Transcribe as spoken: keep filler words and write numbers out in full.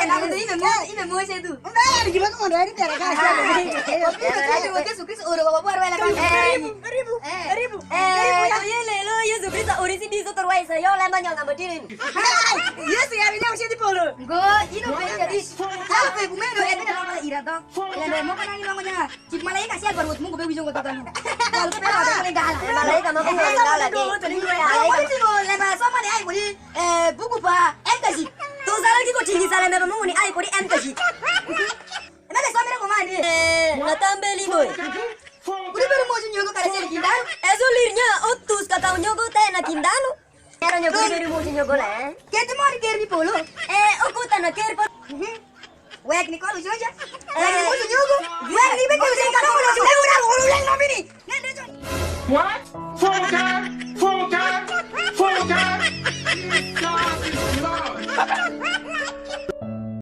Ina kudu ime mo, ime mo sedu. Mbele ni gima kumondo eri tere ka. Yesu Kristo oro wa bwar wela ka. Karibu, karibu, karibu. Eh, karibu. Eh, karibu ya. Ye lelo Yesu Kristo ori si diso to rwaisa yo lema nyonga matini. Yesu ya nya ushedi polo. Ngo, ino pe jadi. Ape kumeno ebe na ira do. Lembe moko na ni mango nya. Cik malaika achiel pa Rwoth Mungu bewinjo ngo dhanu. Kal pe ma dhanu ni gala. Eh, malaika moko ngo ni gala de. Malaika moko ngo ni gala de. Ting'o lembe asoma ni ai kodi, eh, buku pa M K C. To sala kiko ting'i sala lembe pa Mungu ni ai kodi M K C. Ema de somere ko mani. Eh, na tambeli boy. Kudi bedo mojo nyogo kara achiel kind dhanu. Ezo lir nya otus kata onyogo te na kind dhanu. Ero nyogo ni bedo mojo nyogo le. Kete mor ker ni polo. Eh, okuta na ker polo. Wek ni kolo joja. Wek ni mojo nyogo. Wek ni be kolo joja. What?